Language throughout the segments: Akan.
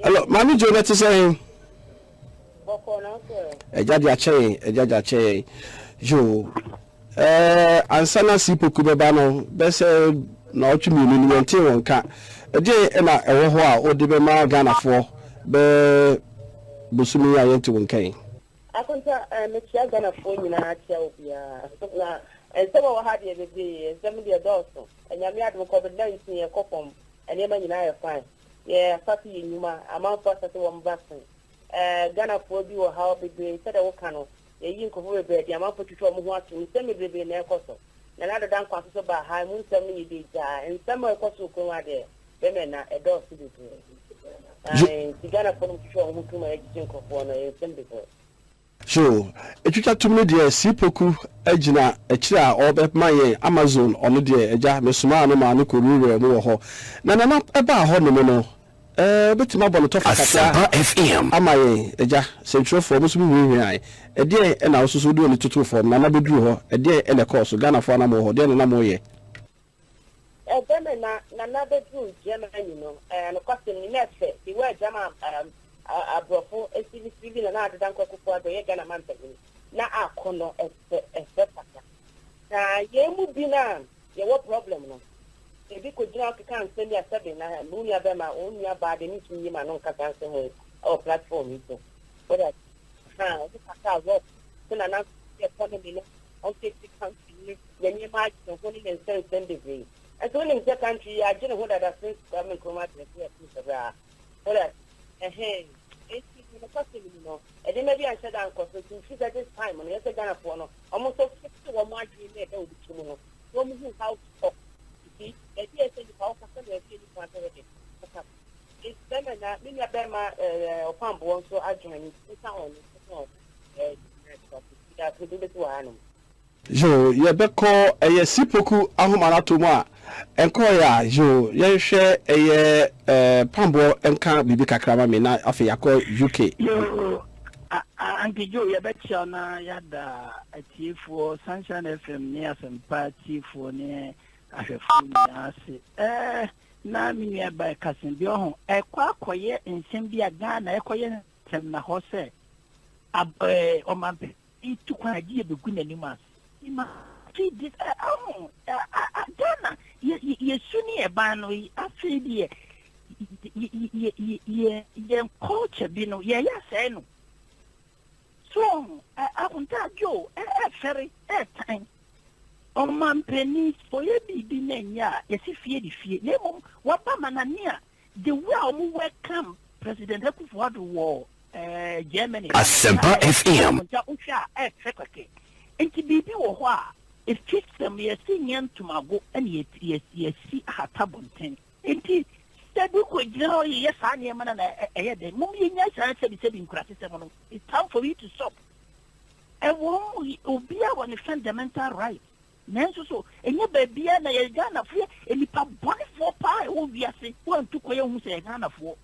Hello, Maame Joe, na te sɛn? Bɔkɔɔ na nso ɛ. Agya de akyɛ yɛn, agya de akyɛ yɛn. Yo, ɛɛ ansa na Sipoku bɛba no, bɛsɛ naawɔtwe 2 no yɛntee wɔn ka. Ɛdeɛn ɛna ɛwɔ hɔ a wode bɛma Ghanafoɔ bɛɛ bosome yi a yɛnte wɔn nka yi? Akonta, mekyia Ghanafoɔ nyinaa, kyia obiara. Na nsɛm a ɛwɔ ha deɛ bebree, nsɛm deɛ dɔɔso. Nyame adom, COVID-19 ɛkɔ fam, nneɛma nyinaa yɛ fine. Yɛ asase yɛ nnwuma, amanfoɔ asase wɔn vaccine. Ghanafoɔ bi wɔ ha bebree sɛdeɛ woka no, yɛyi nkurɔfoɔ bebree adi, amanfoɔ twitwa wɔn ho ato, nsɛm bebree na ɛkɔ so. Na Nana Dankwa nso so baa ha, emu nsɛm no yɛ de gyaa. Nsɛm a ɛkɔ so wɔ kurom ha deɛ, bɛmɛ na ɛdɔɔso bebree. Nti Ghanafoɔ no twitwa wɔn ho tom a yɛgyegye nkurɔfoɔ no, ɛyɛ nsɛm bebree. So etwitwa tum no deɛ, Sipoku gyina akyire a ɔrebɛma yɛn Amazon, ɔno deɛ agya mesomaa no maa no kɔwurawuraa mu wɔ hɔ. Na Nana baa hɔ nom no, ɛɛ wobɛtumi abɔ no tɔfa kakra Asempa FM. ama yɛn agya, sɛntwerɛfoɔ mo nso mo huahuae, ɛdeɛn na wo nso so wode w'ani totoo fam? Nana bɛduruu hɔ, ɛdeɛn na ɛkɔɔ so? Ghanafoɔ a na mowɔ hɔ, deɛn na na moreyɛ? Ɛbɛmɛ na Nana bɛduruu Germany no, ɛɛ nokwasɛm ni, na ɛfɛ, the way German aborɔfo sivisiri bi na na Addo Dankwa Akufo-Addo yɛ Ghana manpanyin na akɔ no ɛfɛ, ɛfɛ papa. Na yɛn mu bi na yɛwɔ problem no, ebi kɔgyina hɔ keka nsɛm bi a sɛbe na wo nua bɛma wo nua baa de ne ntumi yi ma no nkasa nsɛm wɔ ɛwɔ platform yi so. Wode ha ɔmo kasa rough sɛ Nana economy no ɔmfix country no na nneɛma agye ne ho ne ne nsɛnsɛm bebree. Ɛnso wonim sɛ country yi agye ne ho dada since Kwame Nkrumah tena so yɛ sɛ braa. Wode ɛhɛn nti nokwasɛm mu no, ɛnneɛma bi anhyɛ da nkɔ so, nti mfiri sɛ this time no yɛsɛ Ghanafoɔ no ɔmo nso fix wɔn adwene na ɛda obi ti mu no na wɔn hu how to talk. Nti baabi a ɛsɛ nipa wɔkasa na ɛsɛ nipa sɛ wɔde wɔkasa. Nti bɛrima na me nua bɛrima ɔpamboɔ nso adwene ne nsa wɔn nsa wɔn ɛɛ bɛsi wɔ hanom. Yo, yɛbɛkɔ ɛyɛ Sipoku ahoma no ato mu a ɛnkɔɔyɛ a, yo, yɛnhwɛ ɛyɛ pamboɔ nka biribi kakra ma me na afei yɛakɔ UK. Yo, Auntie Joe, yɛbɛkyia na yɛada atiefoɔ Sunshine FM ne Asɛmpa atiefoɔ ne ahwɛfoɔ nyinaa ase. Na me nua ba ɛkasen bi ɔho ɛkɔ akɔyɛ nsɛm bi a Ghana ɛkɔyɛ nsɛm na hɔ sɛ ɔmampɛ tu kwan agye yɛbɛgu n'anim ase. Ma this ɔho Ghana yɛsu ne yɛban no, afei deɛ yɛn culture bi no yɛyɛ asɛe no so. Akonta Joe, ɛfɛre ɛɛtan ɔmampanin ɔyɛ biribi na ɛnyɛ a yɛsi fie de fie, na mmom waba manane a the way a wɔn welcome President Akufo-Addo wɔ Germany. Asempa FM. Akonta, wohwɛ a ɛfɛ kɛkɛ, nti biribi wɔ hɔ a efi sɛm yɛsi nyɛ ntomago ɛna yɛsi ahata bɔnten, nti sɛbi kɔ gyina hɔ yɛyɛ saa nneɛma no na ɛyɛ dɛ mom yɛnya saa sɛbi nkurasesɛm no. It's time for you to stop. Ɛwɔ obiara wɔ ne fundamental right, nanso so ɛnyɛ baabia na yɛ Ghanafoɔ yɛ nipa bɔnefoɔ paa ɛwɔ wiase. Wɔntu kɔ yɛhu sɛ yɛ Ghanafoɔ,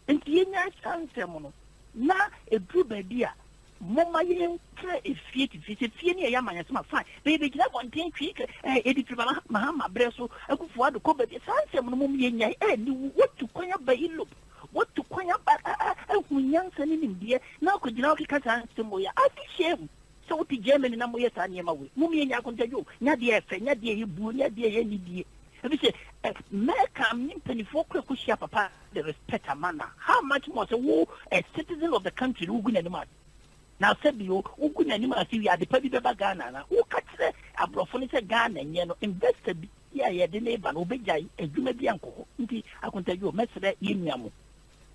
nti yɛnya saa nsɛm no na ɛduru baabi a momma yɛmfrɛ efie te fie sɛ fie ne yɛyɛ amanyɛsɛm a fine bɛyɛ bɛgyina abɔnten twi yɛde firi Mahama berɛ so, Akufo Addo kɔ baabi, saa nsɛm no mom yɛnya. Ɛni wo wotu kwan aba Europe, wotu kwan aba ahu nyansa ne nimdeɛ na akɔgyina hɔ keka saa nsɛm wɔ yɛ ade shame sɛ wote Germany na moyɛ saa nneɛma wei. Mom yɛnya akontadwo nya deɛ ɛfɛ, nya deɛ ɛyɛ buo, nya deɛ ɛyɛ nidie, ebi sɛ mɛka ne mpanimfoɔ kora kɔhyia papa de respect ama na how much more sɛ wo a citizen of the country no wogu n'anim ase na sɛbi o wogu n'anim ase wie adepa bi bɛba Ghana na woka kyerɛ aborɔfo no sɛ Ghana nyɛ no investor bi a yɛde ne ba no wobɛgyae adwuma bi ankɔ hɔ. Nti akontadwo, mɛsrɛ yɛn nua mo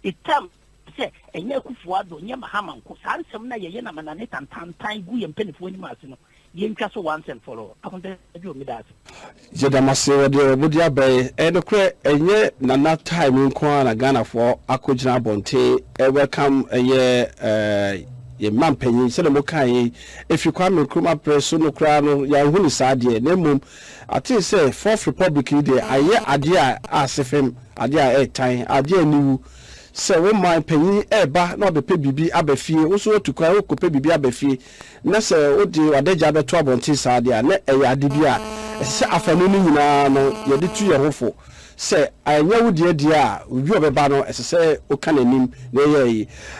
ɛtam sɛ ɛnyɛ Akufo Addo, nyɛ Mahama nko, saa nsɛm no a yɛyɛ na manane tantantan gu yɛn mpanimfoɔ anim ase no, yɛntwa so once and for all. Akontadwo, meda ase. Yɛdamase wɔ deɛ wɔde aba yi. Ɛyɛ nokorɛ, ɛnyɛ Nana time nko ara na Ghanafoɔ akɔgyina abɔnten welcome ɛyɛ yɛn mma mpanyin sɛdeɛ mo kan yi. Ɛfiri Kwame Nkrumah berɛ so no koraa no yɛanhu ne saa deɛ, na mmom atee sɛ Fourth Republic yi deɛ ayɛ adeɛ a ase fam, adeɛ a ɛɛtan, adeɛ a aniwu sɛ wo man panyin ɛɛba na wabɛpɛ biribi aba fie, wo nso woatu kwan wokɔpɛ biribi aba fie na sɛ wode w'adagya bɛto abɔnten saa deɛ a, na ɛyɛ ade bi a ɛsɛ sɛ afanu no nyinaa no yɛde tu yɛn ho fo. Sɛ ɛnyɛ wo deɛ deɛ a, obi a ɔbɛba no, ɛsɛ sɛ woka n'anim na ɛyɛ yi.